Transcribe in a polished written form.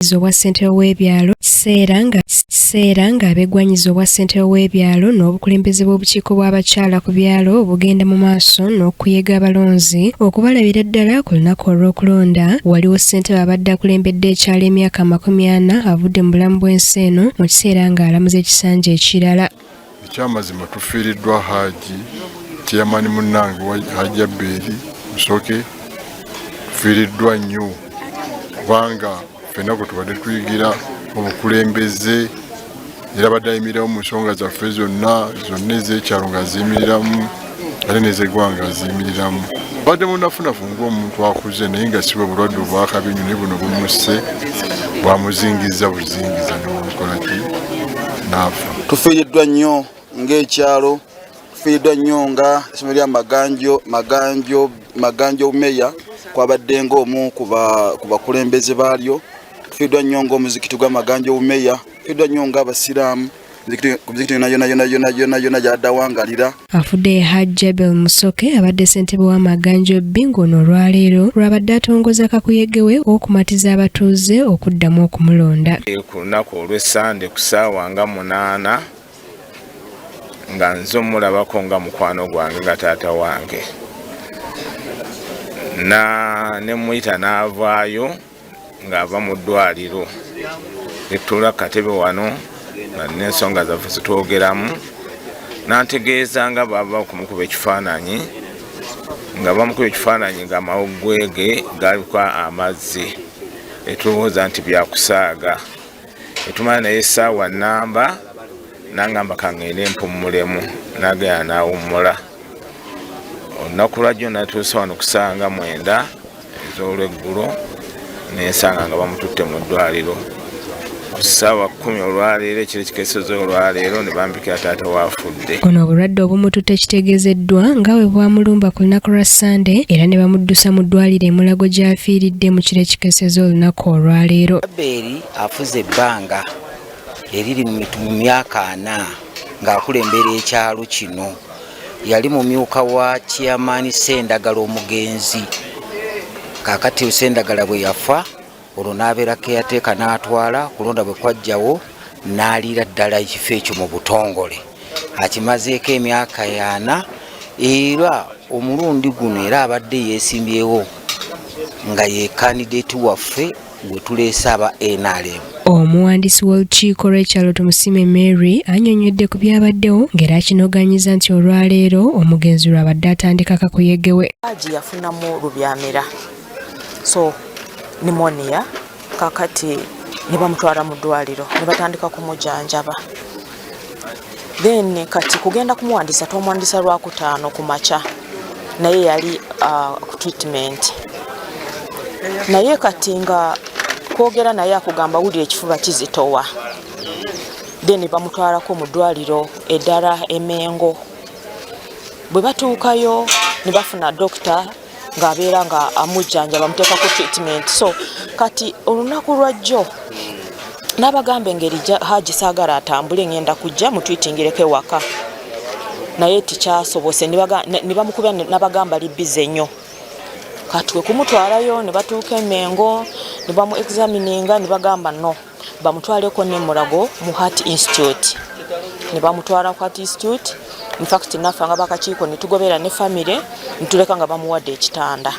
Abeegwanyiza obwa ssentebe w'ebyalo kiseera nga abeegwanyiza obwa ssentebe w'ebyalo n'obukulembeze bw'obukiiko bw'abakyala ku byalo bugenda mu maaso n'okuyega abalonzi okubalabira ddala ku lunaku olw'okulonda. Waliwo ssentebe abadde akulembedde ekyalo emyaka 40 avudde mu bulamu bw'ensi eno mu kiseera ng'alamuza ekisanja ekirala. Ekyamazima tufiiriddwa Haji chairman munnange Haji Abbeeri Musoke, tufiiriddwa nnyo kubanga ffenna kwe tubadde tuyigira obukulembeze, era badde ayimiriramu mu nsonga zaffe zonna zonna ez'ekyalo nga ziyimiriramu, ate n'ezeggwanga ziyimiriramu. Badde munafunafu ng'omuntu akuze, naye nga si bwe bulwadde obwakabi nnyo, naye buno bumusse bwamuzingiza buzingiza nebukola ki n'afa. Tufiiriddwa nnyo ng'ekyalo, tufiiriddwa nnyo nga essomero lya Maganjo, Maganjo, Maganjo Meya kwabadde ng'omu ku bakulembeze baalyo. Tufiiriddwa nnyo ng'omuzikiti gwa Maganjo Meya, tufiiriddwa nnyo ng'abasiraamu ku muzikiti yonna yonna yonna yonna yonna yonna gy'addawangalira. Afudde Hajj Jabel Musoke abadde ssentebe wa Maganjo B, ng'ono olwaleero lwabadde atongoza kakuyege we okumatiza abatuuze okuddamu okumulonda. Ku lunaku olw'Essande ku ssaawa nga 8 nga nze omulabako nga mukwano gwange nga taata wange na ne muyita n'avaayo ng'ava mu ddwaliro, netutuula katebe wano nga n'ensonga zaffe zitwogeramu, n'antegeeza nga bava okumukuba ekifaananyi, nga bamukuba ekifaananyi nga amawuggwe ge galiko amazzi, etulowooza nti byakusaaga. Etumala naye essaawa namba, nangamba kangende mpummulemu, nagenda n'awummula. Olunaku lwajjo natuuse wano kusanga 9 ez'olweggulo, nensanga nga bamututte mu ddwaliro ku ssaawa 10 olwaleero, ekiro ekikeeseza olwaleero, ne bambikira taata waafudde. Ono obulwadde obumututte kitegeezeddwa nga bwe bwamulumba ku lunaku lwa Ssande, era ne bamuddusa mu ddwaliro e Mulago gy'afiiridde mu kiro ekikeeseza olunaku olwaleero. Abeeri afuze ebbanga eriri mu myaka 40 ng'akulembera ekyalo kino. Yali mumyuka wa chairman Sendagala omugenzi. Kaakati Sendagala bwe yafa, olwo n'abeera caretaker, n'atwala kulonda bwe kwajjawo, n'aliira ddala ekifo ekyo mu butongole. Akimazeeko emyaka 40, era omulundi guno era abadde yeesimbyewo nga ye kandidate waffe gwe tuleese aba NRM. Omuwandiisi w'olukiiko lw'ekyalo Tumusiime Mary annyonnyodde ku byabaddewo, ng'era akinoganyiza nti olwaleero omugenzi lwabadde atandika kakuyege we. Haji yafunamu lubyamira, so pneumonia, kakati ne bamutwala mu ddwaliro ne batandika kumujanjaba. Then kati kugenda kumuwandiisa, twamuwandiisa Lwakutaano ku makya, naye yali ku treatment. Naye kati nga kwogera naye akugamba wulira ekifuba kizitowa. Then bamutwalako mu ddwaliro eddala Emengo. Bwe batuukayo ne bafuna dokita ng'abeera nga amujjanjaba, amuteekako treatment. So kati olunaku lwajjo n'abagamba engeri Haji saagala atambule, ngenda kujja mutwitingireko ewaka, naye tikyasobose. Ne bamukubira n'abagamba li busy nnyo. Kati kwe kumutwalayo ne batuuka Emengo ne bamu examininga, ne bagamba no bamutwaleko ne Mulago mu Heart Institute, ne bamutwala ku Heart Institute. In fact naffe nga bakakiiko ne tugobera ne family, ne tuleka nga bamuwadde ekitanda.